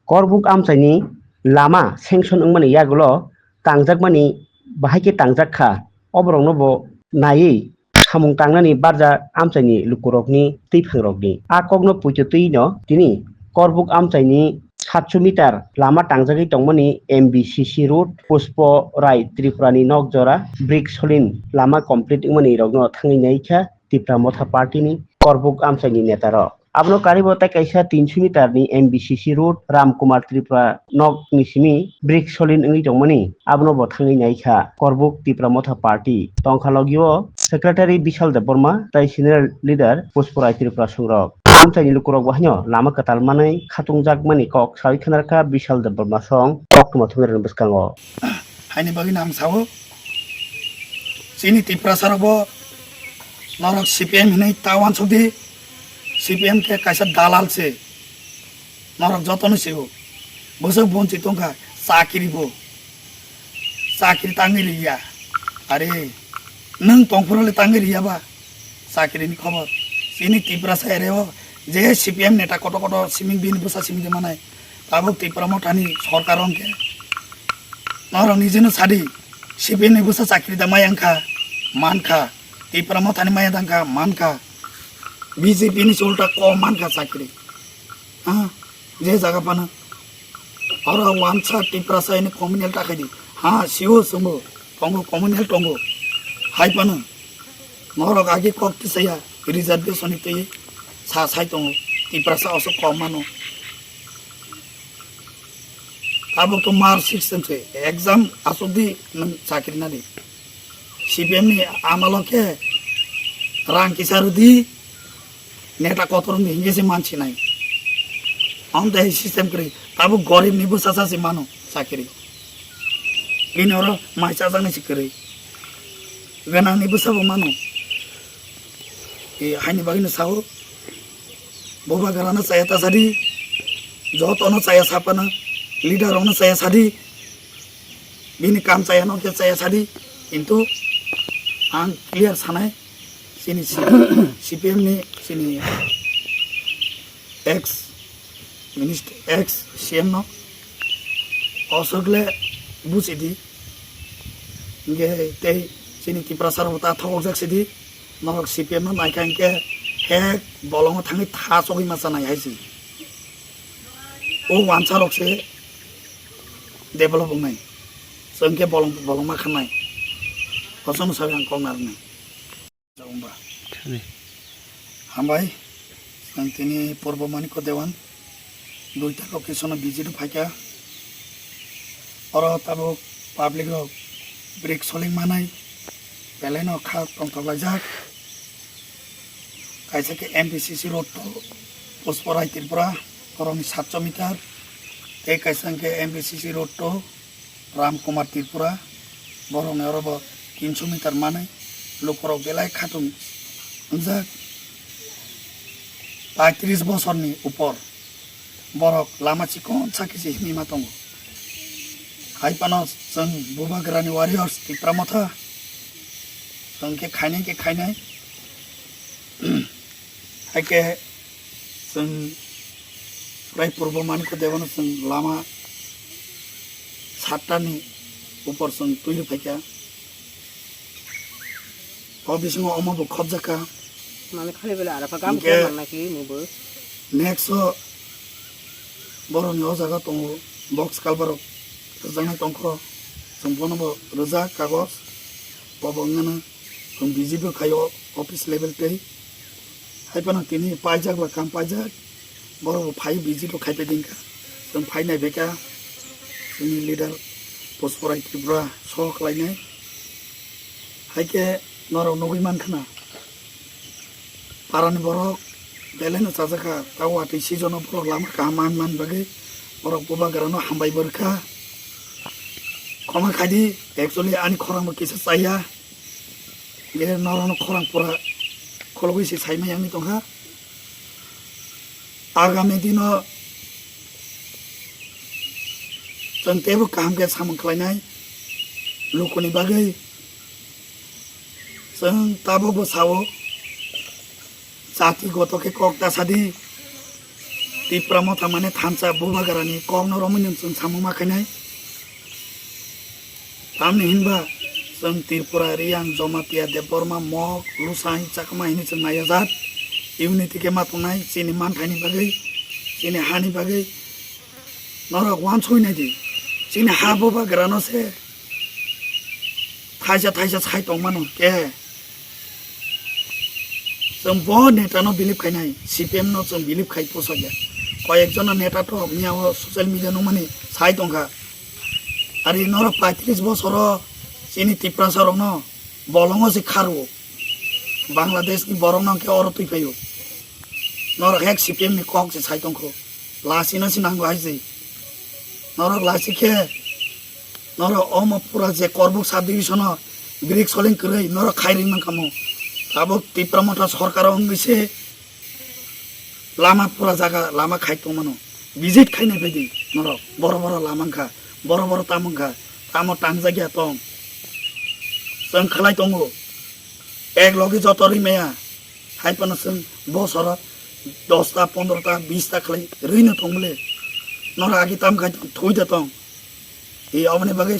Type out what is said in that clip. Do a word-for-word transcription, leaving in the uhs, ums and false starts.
Korbuk amchaini lama sanction wngmani yagulo tangjakmani bahai khe tangjak kha, oborokno bo naiwi samung tangnani barja amchaini lukurokni twiphangrokni. A kokno puito twino tini Korbuk amchaini satso meter lama tangjagwi tongmani M B C C road, Pushpo Rai Tripurani nok jora, brick solin lama complete wngmani rokno thangwi naikha Tipra Motha Party ni Korbuk amchaini netarok. Abono karibo tei kaisa tinso meter ni M B C C road Ram Kumar Tripura nok ni simi brick solin wngwi tongmani, abono bo thangwi naikha Korbuk Tipra Motha Party. Tongkha logio Secretary Bishal Debbarma tei Senior Leader Pushpurai Tripura Sungrok. Amchaini lukurok bo haino lama kwtal manwi khatungjak mani kok sawi khwnarkha Bishal Debbarma song koktwma thumnairokni bwskango. Haini bagwi ang sao, chini Tiprasa rok bo norok C P M hinwi ta wansuk di, C P M khe kaisa dalal se. Norok jotono sio. Bwswk bonchi tongkha, chakiri bo. Chakiri tangwi riya. Are, nwng tongphuru le tangwi riya ba? Chakiri ni khobor. Chini Tiprasa area o je C P M neta koto koto siming bini bwsa siming de manai. Tabuk Tipra Mothani sorkar wngkhe. Norok nijeno sadi, C P M ni bwsa chakiri da maya wngkha, mankha. Tipra Mothani maya da wngkha, mankha. B J P ni se ulta kom mankha chakiri. Ha, je jaga phano. Oro wansa Tiprasa ini communal ta khaidi. Ha, sio sumbo. Tongo, communal tongo. Hai phano. Norok agi kok tisaya. Reservation ni twi sa sai tongo. Tiprasa oso kom mano. Abo to mark system se. Exam asuk di nwng chakri nadi. C P M ni amalo khe rang kisa rwdi, neta kotor wngdi hinkhe se mansinai. Amtwi hai system kwrwi, tabuk gorib ni bwsa sa se mano chakiri. Bini oro mai chajaknai se kwrwi. Gwnang ni bwsa bo mano. E, haini bagwi no sao. Bubagra no chaya ta sadi. Joto no chaya sapana. Leader rok no chaya sadi. Bini kam chaya no khe chaya sadi, kintu ang clear sanai, chini C P M ni, chini ex minister, ex C M no osok le buji di, hinkhe tei chini Tiprasa rok ta thokjak sidi, norok C P M no naikha hinkhe hek bolongo thangwi tha chogwi ma chanai hai se. O wansa rok se develop wngnai. Chwng khe bolong, bolong ma khanai. Kosono sawi ang kok narwknai. Thani. Hambai. Ang tini Purbo Manikya Dewan. Duita location o visit o phaikha. Oro tabuk public rok brick soling manai. Belai no kha tongthok laijak. Kaisa khe M B C C road to Pushparai Tripura, borokni satso meter. Tei kaisa khe M B C C road to Ram Kumar Tripura, borokni oro bo tinso meter manwi. Lukurok belai khatung wngjak, paitris bosorni upor. Borok lama chikon sakhe se himwi ma tongo. Hai phano chwng Bubagrani warriors Tipra Motha. Chwng khe khainai khe khainai. Hai khe chwng prai Purbo Manikya Debano chwng lama sattani upor chwng twi rw phaikha. O bisingo omo bo khobjakha. Mane khali bele ara pha gam Hinkhe khe manna ki ni bo. Next o borokni o jaga tongo box culvert rok rwjaknai tongkho. Chwng bono bo rwjak kagoj. Bo bo wngmano chwng visit bo khaio office level tei. Hai phano tini paijak ba kam paijak. Borok bo phai visit bo khai phaidi wngkha. Chwng phai nai baikha. Chini leader Pushparai Tripura so khlainai. Hai khe norok nugwi mankha na. Parani borok belai no chajakha. Tei watwi season o borok lama kaham man man bagwi borok Bubagra no hambai bo rwkha. Khoma khaidi, actually ani khorang bo kisa chaya. Gere norokno khorang pura khologwi se saima yangwi tongkha. Agami dino chwng teibo kaham khe samung khlainai lukuni bagwi. Chwng tabukbo sao, jati goto khe kok ta sadi. T Tipra Motha mane thansa Bubagrani kokno romwi nwng chwng samung ma khainai. Tamni hinba chwng Tripura, Riyang, Jomatia, Debbarma, Mok, Lusai, Chakma hini chwng naiyajak. Unity khe ma tongnai chini manthaini bagwi, chini hani bagwi. Norok wansoi nai di. Chini ha Bubagrano se thaisa thaisa sai tongmano khe. Chwng bo neta no believe khainai, C P M no chwng believe khai pusakya. Koyekjon no neta to miya o social media nukmani sai tongkha. Ari norok paitris bosoro chini Tiprasa rokno bolongo se kharwo. Bangladesh ni borok no khe oro twi phaio. Norok hek C P M ni kok se sai tongkho. Lasi no se nango hai se. Norok lasi khe norok omo pura je Korbuk sub division o brick soling kwrwi norok khai ring mankha mo. Tabuk Tipra Motha sorkar o wngwi se lama pura jaga lama khai tongmano. Visit khainai phaidi norok boro boro lama wngkha, boro boro tamo wngkha, tamo tangjak ya tong. Chwng khlai tongo. Ek logi joto ri maya. Hai phano chwng bosoro dosta, pondrota, bista khlai rino tong bole. Norok agi tam khai tong, thui da tong. E oboni bagwi